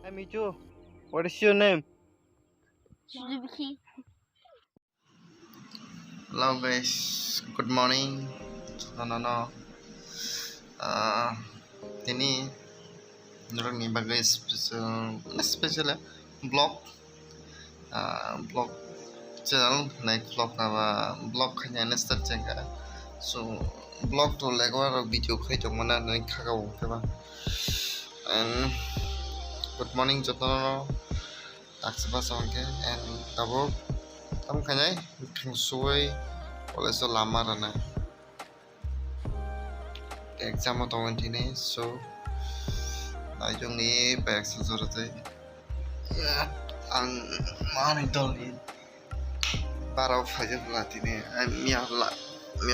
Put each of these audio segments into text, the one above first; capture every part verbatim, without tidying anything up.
Hi, Michu. What is your name? Suzuki. Hello guys, good morning. No, no, no. Ah, tini norokni bagwi special, special vlog, ah, vlog channel, like vlog aba vlog khaina start chengkha. So vlog to like video khai tongmana nai khaga o khe ba. And good morning jotono. Taksa basa hwnkhe and tabuk tamo khainai thwngsugwi college o lama rwnai. Exam o tongwi tini, so naijokni bai eksa jora tei ang mani dolni bara o phaijak bwla tini, miya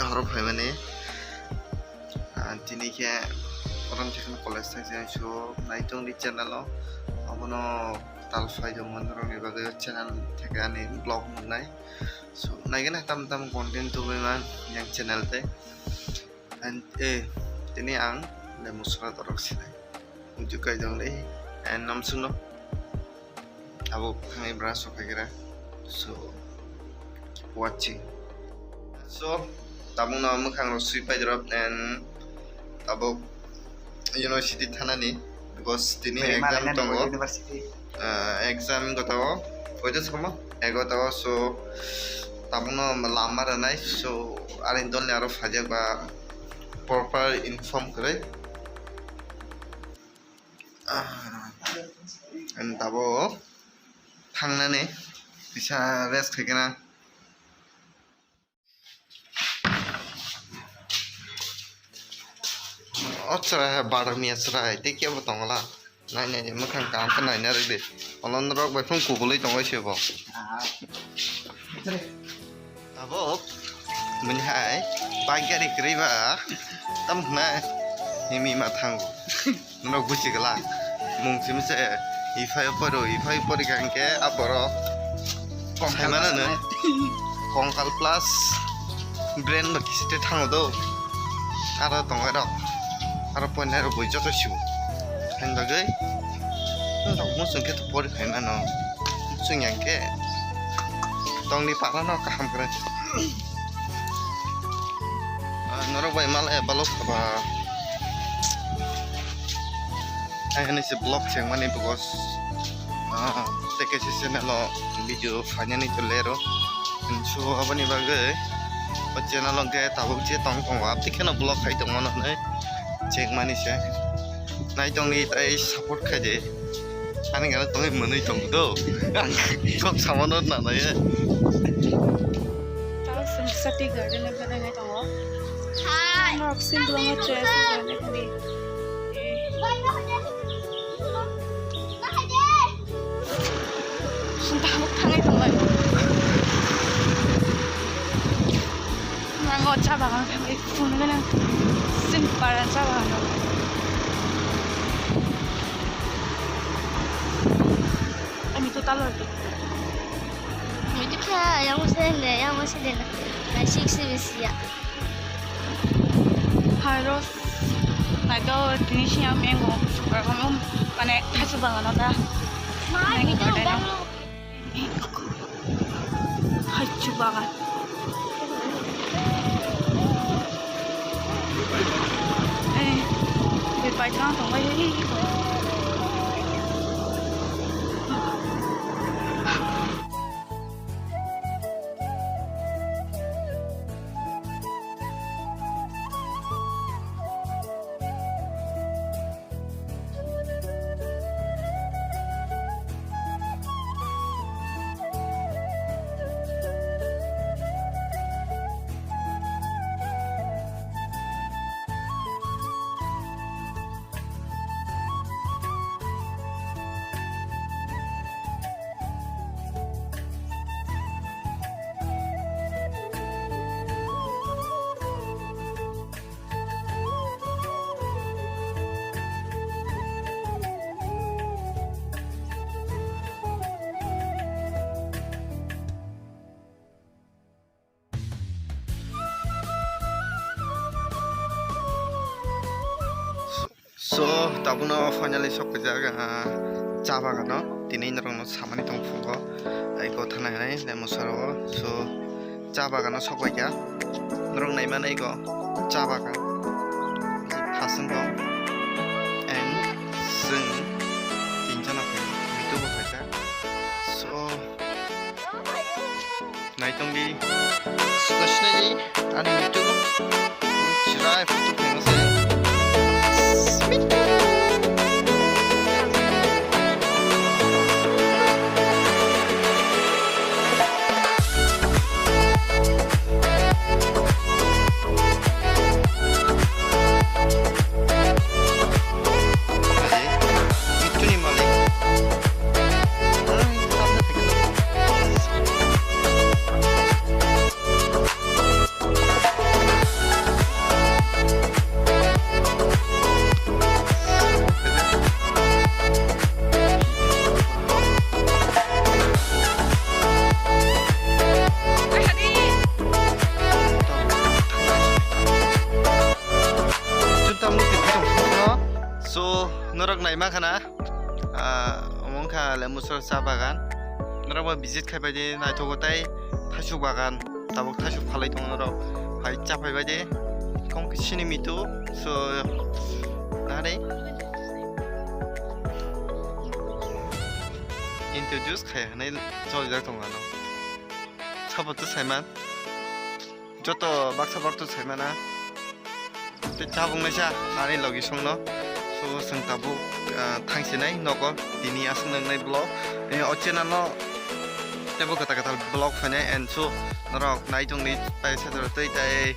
horo phaimani. Ah, tini khe orom thekno college thang se, so naitongni channel o abono tal phai tongmani rokni bagwi channel theke ani vlog nuknai. So naigana tam tam content tubui man yang channel tei. And eh, tini ang le musra dorok sinai. Uju kai dong le and namsungno. Abo khangai bra sok khagira. So watching. So tabuk no mwkhang rok sui pai drop and tabuk university thanani because tini exam tongo. University. Ah, exam gotao oito somo egotao, so tabuk no lama rwnai, so ani dol ni aro phajak ba proper inform kwrwi. Ah, and tabuk thangnani kisa rest khaikena. O chwrai hai badak miya chwrai tei kebo tongla. Nai nai mwkhang kaham khe naina rwdi. Olo norok bai phung kubulwi tongwi se bo. Tabuk bini hai bike gari kwrwi ba tam hwnai himi ma thango. Norok buji glak mung simi se ifai poro ifai pori kha hwnkhe a borok kongkal mano no kongkal plus brain bo kisi te thango do aro tongo rok aro poina rok bui joto sibo hain bagwi norok muchung khe to pori khai mano muchung yang khe tongni para no kaham kwrwi. Ah, norok bai mal e balok khaba. Ai hani se vlog chengmani because ah, tei kaisa channel o video phainani to lero. So aboni bagwi o channel o hwnkhe tabuk je tong tongo aboni kheno vlog khai tongmano hinwi chengmani se. Naitongdi tei support khaidi. Ani gana tongwi mwnwi tong do. Ang sok samano na na ye. Tao sing sati garden o berai nai tongo. Hai. Norok sing belong o tre sing garden kali. Sing tabuk thangai tonglai. Nango cha bagan kali. Phunugana sin para cha bagan. Ami to talor to. Ami to kha yang mo se ne yang mo se ne na. Na sik se bisi ya. Hai ros. Hai to tini siya mengo. Mane thachu bagan ta. Mai mi to. Haichu bagan. Eh, bui paithang tongbai. Tabukno finally sok paijak, ah, cha bagano. Tini norokno samani tong phungo. Aiko thana hinai lemon soro. So, cha bagano sok paikha. Norok naimani aiko cha bagan. Khasing tong. And chwng tinjana phai. Mitu bo phaikha. So, Naitongdi. Swnai swnai ani YouTube. Chirai photo khaima se. Mituni malik. So, norok naima khana. Ah, omo wngkha lembu sor cha bagan. Norok bo visit khai bai di, naithogo tei thaichuk bagan. Tabuk thaichuk phalai tongo norok. Hai cha phai bai di. Kong khe sini mitu. So, nari introduce khai hanai choli jak tongo ano. Sabo to saiman. Joto baksa baksa saimana. Tei chabung naisa ani logi songno. So, chwng tabuk, ah, thangsinai nogo tini aswk nangnai vlog. Eh, o channel no teibo kwtal kwtal vlog phainai and so norok nai tongdi pai sajora tei tai,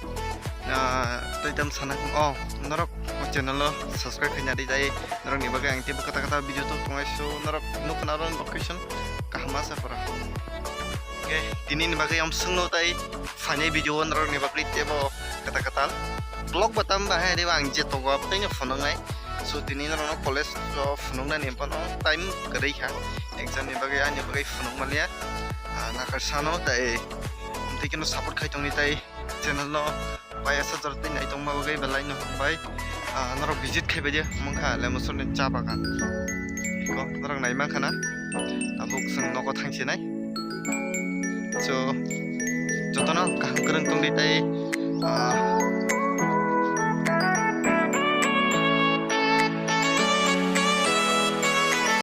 ah, tei tam sana. Oh, norok o channel no subscribe khaina di tai norok ni bagwi ang teibo kwtal kwtal video to tongnai. So, norok nukna aro location kaham asa pora. Okay, tini ni bagwi ang swngno tai phainai video o norok ni bagwi teibo kwtal kwtal vlog batam bahai riba ang je togo abthaino phunuknai. So tini norokno college o phunuknani phano time kwrwi kha, exam ni bagwi ani bagwi phunuk maliya. Ah, nakar sano tai tei keno support khai tongni tai channel no pai asa jor tei nai tongma bagwi belai no hambai. Ah, norok visit khai bai di mungkha lemon sor ni cha bagan. Iko norok naima khana tabuk chwng nogo thangsinai. So, jotono kaham kwrwng tongdi tei, ah,